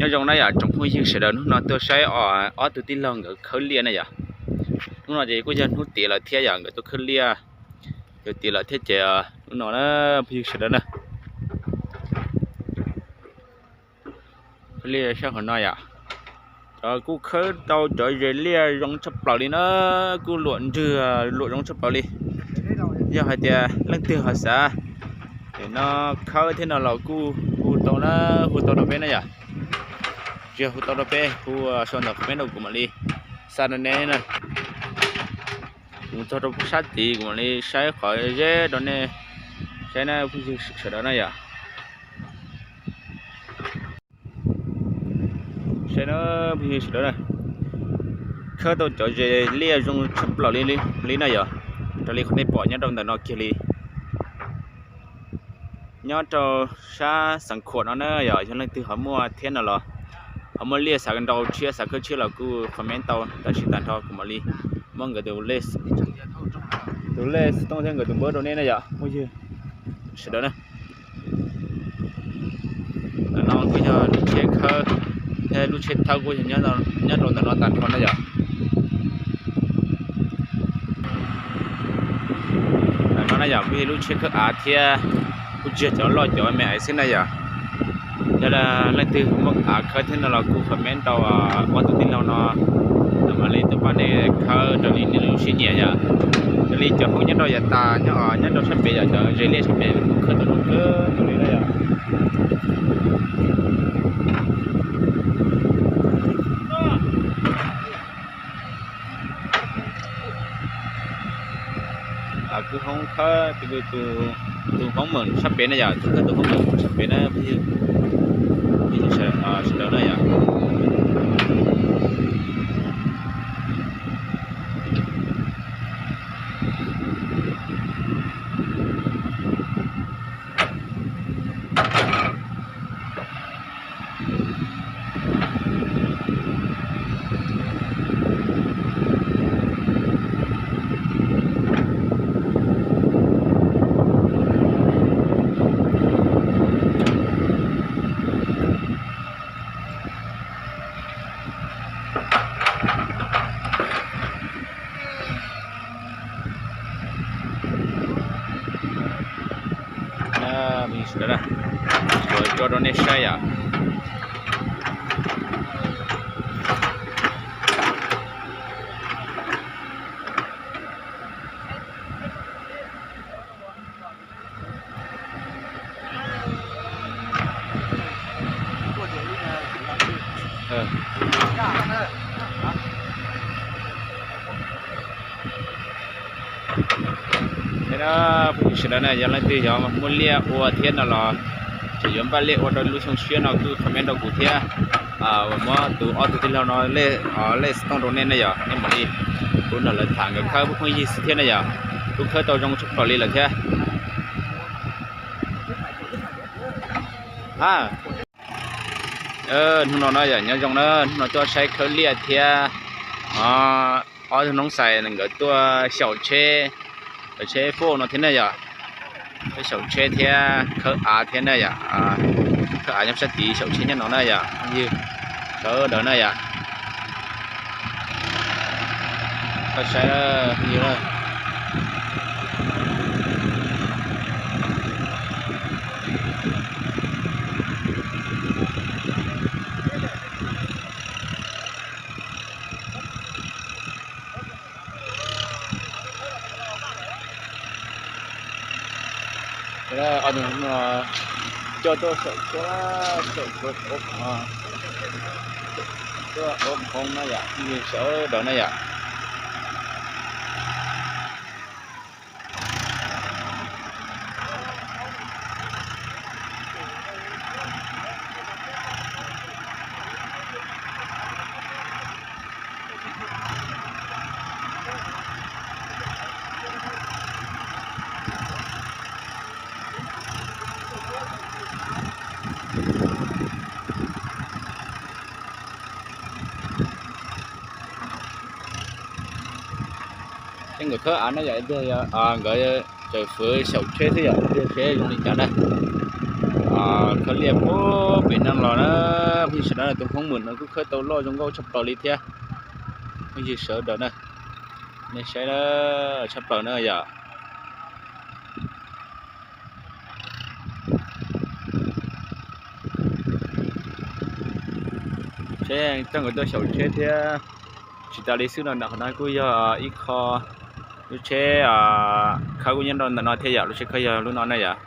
Nyob zoo na yom tsoom phooj ywg sawv daws, hnub no tuaj saib ob tug tij laug nkawd khawb liaj na yom. Hnub no ces kuj yog hnub tiav lawm thiab yom, nkawd tuaj khawb liaj, yog tiav lawm thiab ces hnub no na phooj ywg sawv daws na, khawb liaj sab qhov no yom. Cov kuj khawb tau cov zes liaj zoo tshaj plaws li na, kuj luam ntswg luam zoo tshaj plaws li. Yog hais tias leej twg ho xav no khawb thiab no los kuj hu tau na, hu tau rau peb na yom. Tsis yog hu tau rau peb, hu sau ntawm qhov peb rau kuv mam li xa rau nej na. Mus txog rau sab tid kuv mam li saib qhov zeb rau nej saib na phooj ywg sawv daws na yom. Saib na phooj ywg sawv daws na, khawb tau cov zes liaj zoo tshaj plaws li na yom. Raws li qhov nej pom nyob rau ntawm no kiag li, nyob rau sab Xeev Khuam no na yom. Yog leej twg ho muaj thiab no los ho muaj liaj xav nrau tshiab xav khawb tshiab los kuj comment tau, tab sis tag nrho kuv mam li muab nkawd tus lej xov tooj thiab nkawd tus npawb rau nej na yom phooj ywg sawv daws na. Ntawm no kuj yog lub tsheb khawb thiab lub tsheb thawb kuj yog nyob rau ntawm no tag nrho na yom. Ntawm no na yom kuj yog lub tsheb khawb av thiab, kuj tsis yog cov loj cov me ais xwb na yom. Yog leej twg muaj av khawb thiab no los kuj comment rau ob tug tij laug no, mam li tuaj pab nej khawb raws li nej lub siab nyiam yom. Raws li cov hoob nyob rau yav tas nyob rau sab pem yom, cov zes liaj sab pem kuj khawb tau zoo kawg nkaus li na yom. Kwv hoob khawb, tus hoob meem sab pem na yom, tus khawb tus hoob meem sab pem na, phooj ywg sawv daws na yom. Tso rau nej saib yom. Thiab na, phooj ywg sawv daws na, yog leej twg yog muaj liaj ua thiab no los tseem yuav npaj liaj ua rau lub xyoo tshiab no kuj comment rau kuv thiab. Muab tus ob tug tij laug no lej xov tooj rau nej na yom, nej mam li kuv nrog lawv tham nkawd khawb phooj ywg xwb thiab na yom. Kuj khawb tau zoo tshaj plaws li lawm thiab. Hnub no na yom, nyob zoo na, hnub no tuaj saib khawb liaj thiab ob tug noob xais nkawd tuaj xyaum tsheb, tsheb foj no thiab na yom. Tuaj xyaum tsheb thiab khawb av thiab na yom. Khawb av nyob sab tid, xyaum tsheb nyob no na yom, phooj ywg sawv daws na yom. Koj saib na, phooj ywg. Coj tuaj xyaum tsheb, xyaum tsheb ua khoom, tuaj ua khoom na yom, phooj ywg sawv daws na yom. Ces nkawd khawb av na yom, tiag nkawd tseem fwv xyaum tsheb xwb yom, tiag tsheb zoo li cas na. Khawb liaj puag pem no los na, phooj ywg sawv daws, tus hmoob mws no kuj khawb tau loj zoo nkauj tshaj plaws li thiab. Phooj ywg sawv daws na, nej saib tshaj plaws na yom. Tsheb coj nkawd tuaj xyaum tsheb thiab. Tsis tas li xwb no, ntawm qhov no kuj yog ib qho lub tsheb khawb kuj nyob rau ntawm no thiab yom, lub tsheb khawb yog lub no na yom.